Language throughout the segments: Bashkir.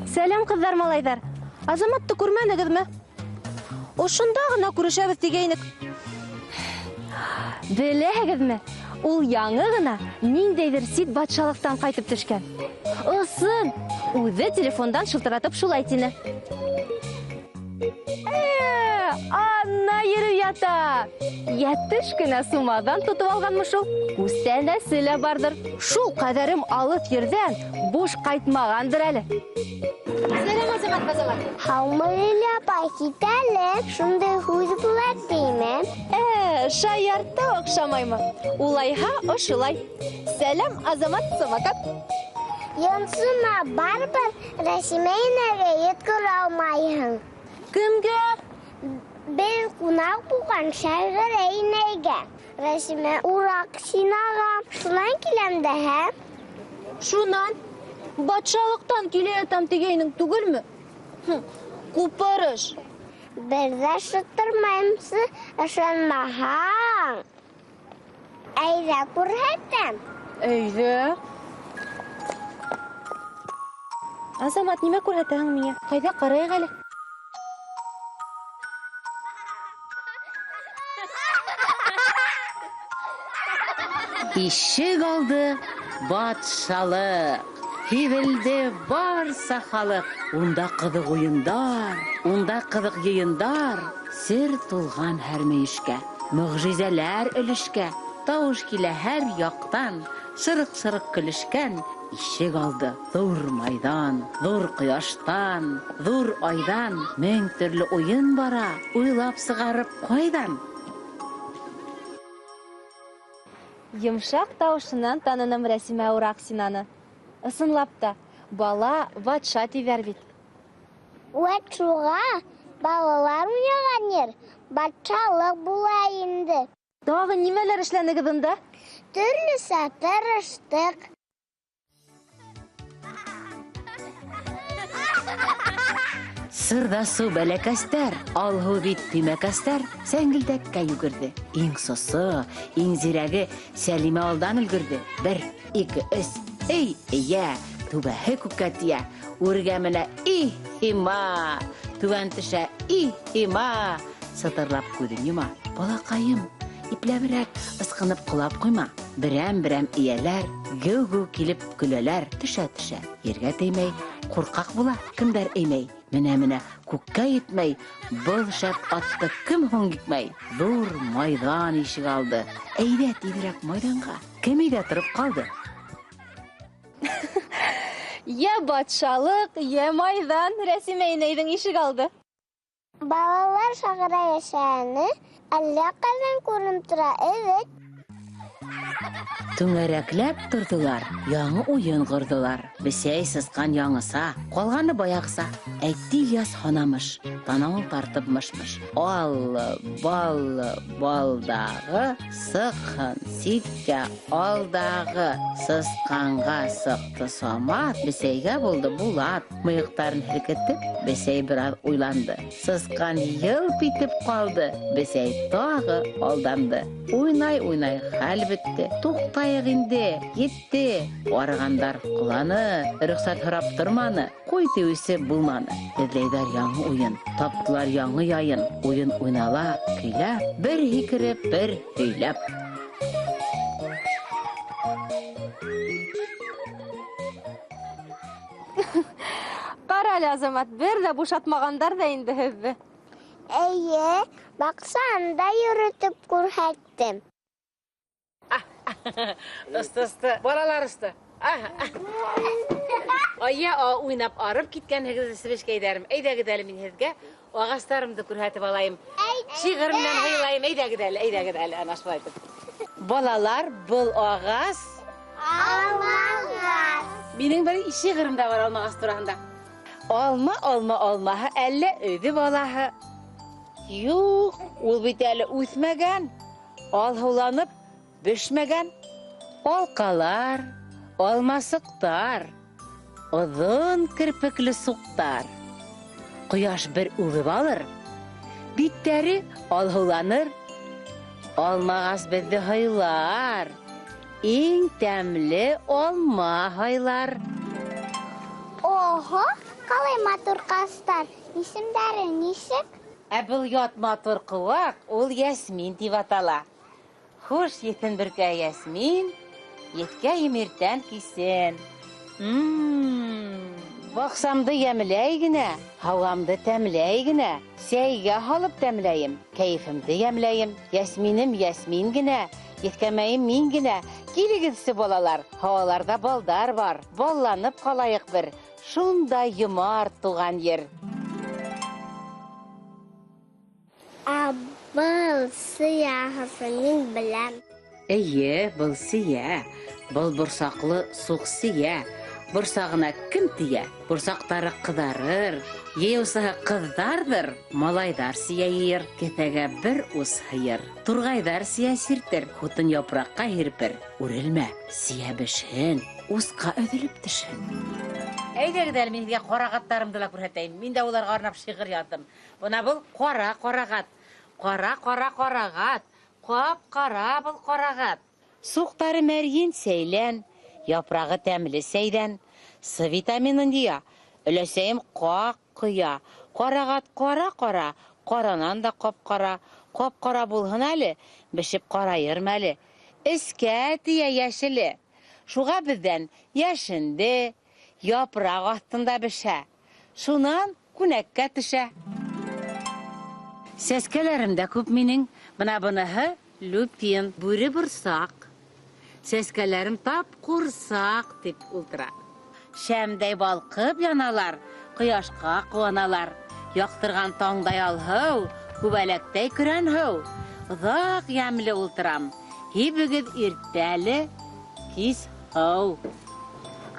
Сәләм, ҡыҙҙар, малайҙар. Азаматты күрмәнегеҙме? Ошонда ғына күрешәбеҙ тигәйнек. Беләһегеҙме, ул яңы ғына ниндәйҙер сит батшалыҡтан ҡайтып төшкән. Ысын, үҙе телефондан шылтыратып шулай тине. Ана йөрөп ята. Йәтеш кенә сумаҙан тотоп алғанмы шул? Күстәнәсе лә барҙыр. Шул ҡәҙәрем алыҫ ерҙән буш ҡайтмағандыр әле. Сәләм, Азамат, Азамат. Һаумы, Лиля апай, кит әле. Шундай һүҙ була тиме? Шаярта оҡшамаймы? Улайһа, ошолай. Сәләм, Азамат, самокат. Йонсома, барыбер Рәсимә инәгә еткерә алмайһың. Кемгә? Беҙ ҡунаҡ булған Шәғирә инәйгә. Рәсимә Ураксинаға. Шунан киләм дәһә. Шунан? Батшалыҡтан килә ятам тигәйнең түгелме? Ҡупырыш. Бер ҙә шыттырмайымсы, ышанмаһаң. Әйҙә күрһәтәм. Әйҙә. Азамат, нимә күрһәтәһең миңә? Ҡайҙа ҡарайыҡ әле? Ишек алды батшалыҡ, һибелде барса халыҡ. Унда ҡыҙыҡ уйындар, унда ҡыҙыҡ йыйындар. Сер тулған һәр мөйөшкә, мөғжизәләр өлөшкә. Тауыш килә һәр яҡтан, шырыҡ-шырыҡ көлөшкән. Ишек алды ҙур майҙан, ҙур ҡояштан, ҙур айҙан. Мең төрлө уйын бара, уйлап сығарып ҡайҙан? Йомшаҡ тауышынан таныным Рәсимә Ураксинаны. Ысынлап та, бала батша тиҙәр бит. Үәт шуға балалар уйнаған ер батшалыҡ була инде. Тағы нимәләр эшләнегеҙ унда? Төрлөсә тырыштыҡ. Сырҙасыу бәләкәстәр, алһыу бит төймәкәстәр сәңгелдәккә йүгерҙе. Иң сосо, иң зирәге Сәлимә алдан өлгөрҙө. 1, 2, 3, эй, эйә, түбәһе күккә тейә. Үргә менә, иһима, түбән төшә, иһима. Сытырлап күҙен йома. Балаҡайым, ипләберәк ысҡынып ҡолап ҡуйма. Берәм-берәм эйәләр, геү-геү килеп көләләр. Төшә-төшә, ергә теймәй, ҡурҡаҡ була, кемдәр эймәй. Менә-менә күккә етмәй, был шәп атты кем һуң екмәй? Ҙур майҙан ишек алды. Әйҙә тиҙерәк майҙанға. Кем өйҙә тороп ҡалды? Йә батшалыҡ, йә майҙан, Рәсимә инәйҙең ишек алды. Балалар шағыра йәшәгәне әллә ҡайҙан күренеп тора, эйе. Түңәрәкләп торҙолар, яңы уйын ҡорҙолар. Бесәй сысҡан яңыса, ҡалғаны баяғыса. Әйтте Ильяс һанамыш, танауын тартып мыш-мыш. Аллы, баллы, балдағы, сыҡһын ситкә алдағы. Сысҡанға сыҡты Самат, бесәйгә булды Булат. Мыйыҡтарын һелкетеп, бесәй бер аҙ уйланды. Сысҡан йылп итеп ҡалды, бесәй тағы алданды. Уйнай-уйнай хәл бөттө. Туҡтайыҡ инде, етте. Арығандар ҡоланы, рөхсәт һорап торманы. Ҡуй тиеүсе булманы. Эҙләйҙәр яңы уйын, таптылар яңы яйын. Уйын уйнала, көйләп, бер һикереп, бер һөйләп. Ҡара әле, Азамат, бер ҙә бушатмағандар ҙа инде һеҙҙе. Эйе, баҡсаны да йөрөтөп күрһәттем. Осто, осто, балалар осто. Ая, уйнап арып киткәнһегеҙ, себешкәйҙәрем. Әйҙәгеҙ әле мин һеҙгә ағастарымды күрһәтеп алайым. Шиғыр менән һыйлайым. Әйҙәгеҙ әле, әйҙәгеҙ әле, ана шулай итеп. Балалар, был ағас. Алмағас. Минең бер шиғырым да бар алмағас тураһында. Алма, алма, алмаһы, әллә өҙө балаһы. Юҡ, ул бит әле үҫмәгән, алһыуланып бешмәгән. Алҡалар, алмасыҡтар, оҙон керпекле суҡтар. Ҡояш бер үбеп алыр, биттәре алһыуланыр. Алмағас беҙҙе һыйлар, иң тәмле алма һайлар. Ого, ҡалай матур ҡастар, исемдәре нисек? Ә был ят матур ҡыуаҡ, ул ясмин тип атала. Хуш еҫен бөркә ясмин, еҫкәйем иртән кисен. Баҡсамды йәмләй генә, һауамды тәмләй генә, сәйгә һалып тәмләйем, кәйефемде йәмләйем. Ясминем ясмин генә, еҫкәмәйем мин генә. Килегеҙсе, балалар, һауаларҙа балдар бар, балланып ҡалайыҡ бер. Шунда йомарт туған ер. Ә был сияһысын мин беләм. Эйе, был сейә. Был борсаҡлы суҡ сейә. Борсағына кем тейә? Борсаҡтары ҡыҙарыр, йыйыусыһы ҡыҙҙарҙыр. Малайҙар сейә йыйыр, кеҫәгә бер ус һыйыр. Турғайҙар сейә сиртер, һутын япраҡҡа һирпер. Үрелмә, сейә бешһен, усҡа өҙөлөп төшһөн. Әйҙәгеҙ әле, мин һеҙгә ҡарағаттарымды ла күрһәтәйем. Мин дә уларға арнап шиғыр яҙҙым. Бына был ҡара ҡарағат. Ҡара, ҡара ҡарағат. Ҡап-ҡара был ҡарағат. Суҡтары мәрйен сәйлән, япрағы тәмле сәйҙән. С витаминын йыя, өләсәйем ҡаҡ ҡоя. Ҡарағат ҡара-ҡара, ҡаранан да ҡап-ҡара. Ҡап-ҡара булһын әле, бешеп ҡарайырмы әле. Эскә тейә йәшеле. Шуға беҙҙән йәшенде, япраҡ аҫтында бешә. Шунан күнәккә төшә. Сәскәләрем дә күп минең. Бына быныһы люпин, бүре борсаҡ. Сәскәләрем тап ҡурсаҡ тип ултыра. Шәмдәй балҡып яналар, ҡояшҡа ҡыуаналар. Яҡтырған таңдай алһыу, күбәләктәй көрән һыу. Оҙаҡ йәмле ултырам. Һибегеҙ иртәле, кис һыу.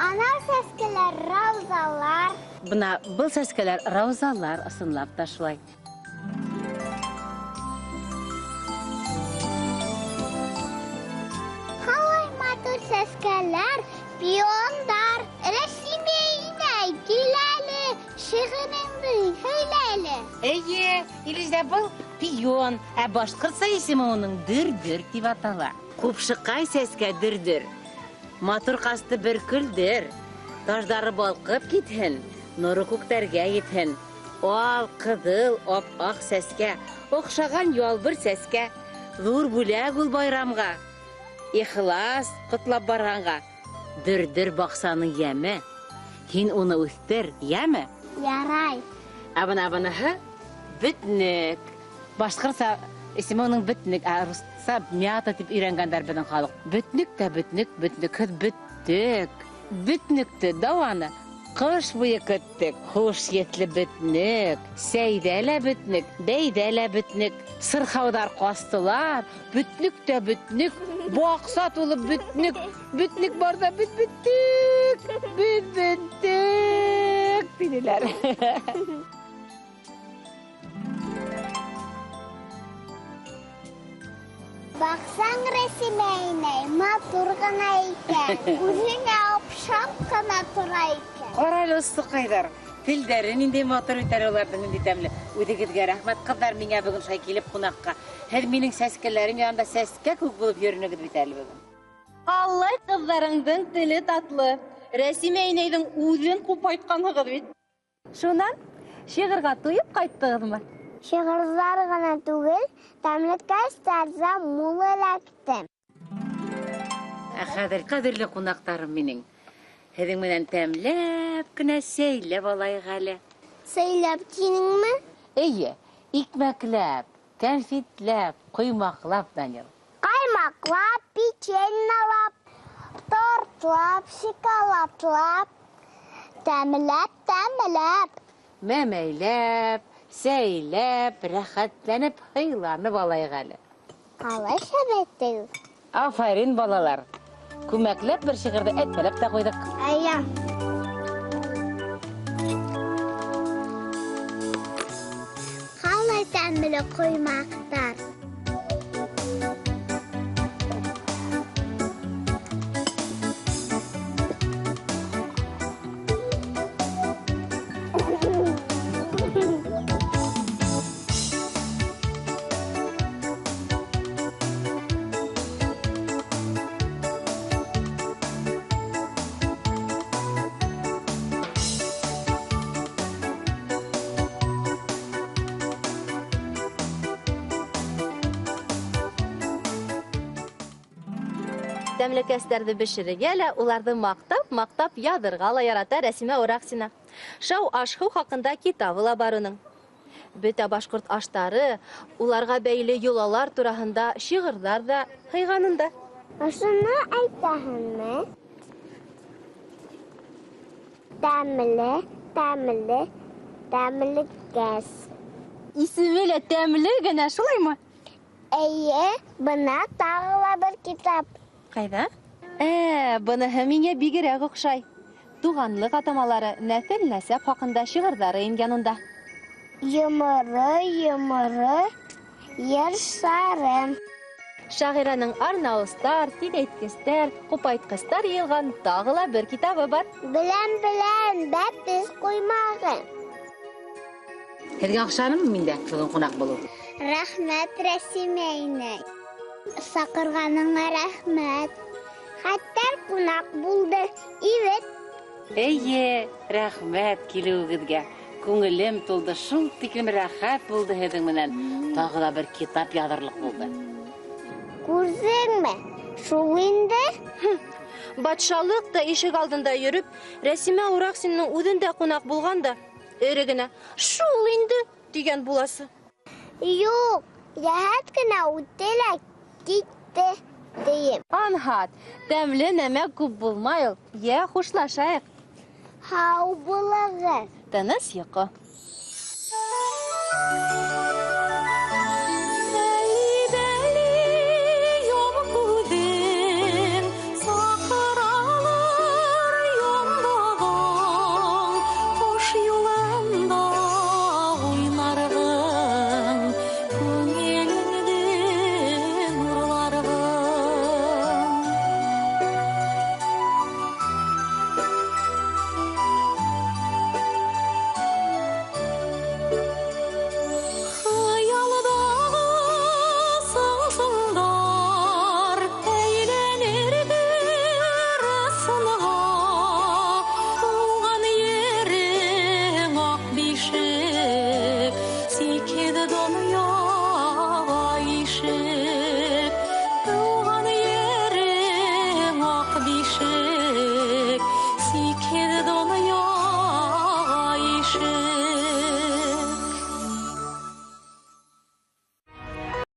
Анау сәскәләр раузалар. Бына был сәскәләр раузалар, ысынлап та шулай. Ҡалай матур сәскәләр, пиондар. Рәсимә инәй, кил әле, шиғырыңды һөйлә әле. Эйе, Илизә, был пион, ә башҡортса исеме уның дөрдөр тип атала. Ҡупшыҡай сәскә дөрдөр. Матур ҡасты бер көлдөр. Таждары балҡып китһен, нуры күктәргә етһен. Ал, ҡыҙыл, ап-аҡ сәскә, оҡшаған ялбыр сәскә. Ҙур бүләк ул байрамға. Ихлас ҡотлап барғанға. Дөрдөр баҡсаның йәме. Һин уны үҫтер, йәме? Ярай. Ә бына быныһы бөтнөк. Башҡортса исеме уның бөтнөк, ә русса мята тип өйрәнгәндәр беҙҙең халыҡ. Бөтнөк тә бөтнөк, бөтнөкһөҙ бөттөк. Бөтнөктө дауаны ҡыш буйы көттөк. Хуш еҫле бөтнөк, сәйҙә лә бөтнөк, бәйҙә лә бөтнөк. Сырхауҙар ҡастылар, бөтнөк тә бөтнөк, баҡса тулы бөтнөк. Бөтнөк барҙа беҙ бөттөк, беҙ бөттөк, тинеләр. Баҡсаң, Рәсимә инәй, матур ғына икән. Үҙеңә оҡшап ҡына тора икән. Ҡара әле, остоҡайҙар. Телдәре ниндәй матур бит әле уларҙың, ниндәй тәмле. Үҙегеҙгә рәхмәт, ҡыҙҙар, миңә бөгөн шулай килеп ҡунаҡҡа. Һеҙ минең сәскәләрем янында сәскә күк булып йөрөнөгөҙ бит әле бөгөн. Аллай, ҡыҙҙарыңдың теле татлы. Рәсимә инәйҙең үҙен ҡупайтҡанһығыҙ бит. Шунан шиғырға туйып ҡайттығыҙмы? Шиғырҙар ғына түгел, тәмлекәстәр ҙә мул эләкте. Ә хәҙер ҡәҙерле ҡунаҡтарым минең. Һеҙҙең менән тәмләп кенә сәйләп алайыҡ әле. Сәйләп тинеңме? Эйе, икмәкләп, кәнфитләп, ҡоймаҡлап, Данил. Ҡаймаҡлап, печеньелап, тортлап, шоколадлап, тәмләп, тәмләп. Мәмәйләп, сәйләп, рәхәтләнеп, һыйланып алайыҡ әле. Ҡалай шәп әйттегеҙ. Афарин, балалар. Күмәкләп бер шиғырҙы әйтмәләп тә ҡуйҙыҡ. Әйе. Ҡалай тәмле тәмле ҡоймаҡтар. Тәмлекәстәрҙе бешерергә лә, уларҙы маҡтап-маҡтап яҙырға ла ярата Рәсимә Урахтина. Шау аш-һыу хаҡында китабы ла бар уның. Бөтә башҡорт аштары, уларға бәйле йолалар тураһында шиғырҙар ҙа һыйғанында. Ошоно әйтәһеңме? Тәмле, тәмле, тәмлекәс. Исеме лә тәмле генә, шулаймы? Эйе, бына тағы ла бер китап. Ҡайҙа? Быныһы миңә бигерәк оҡшай. Туғанлыҡ атамалары, нәҫел-нәсәп хаҡында шиғырҙары ингән унда. Йоморо, йоморо, ер шары. Шағираның арнауыстар, тиҙәйткестәр, ҡупайтҡыстар йыйылған тағы ла бер китабы бар. Беләм, беләм, бәпес ҡоймағы. Һеҙгә оҡшанымы миндә бөгөн ҡунаҡ булыу? Рәхмәт, Рәсимә инәй. Саҡырғаныңа рәхмәт. Хәттәр ҡунаҡ булды, ивет. Эйе, рәхмәт килеүегеҙгә. Күңелем тулды, шул тиклем рәхәт булды һеҙҙең менән. Тағы ла бер китап яҙырлыҡ булды. Күрҙеңме? Шул инде. Батшалыҡ та ишек алдында йөрөп, Рәсимә Урахтинаның үҙендә ҡунаҡ булған да, эре генә шул инде тигән буласы. Юҡ, йәһәт кенә үтте лә китте, тием. Анһат, тәмле нәмә күп булмай ул. Йә, хушлашайыҡ. Һау булығыҙ. Тыныс йоҡо.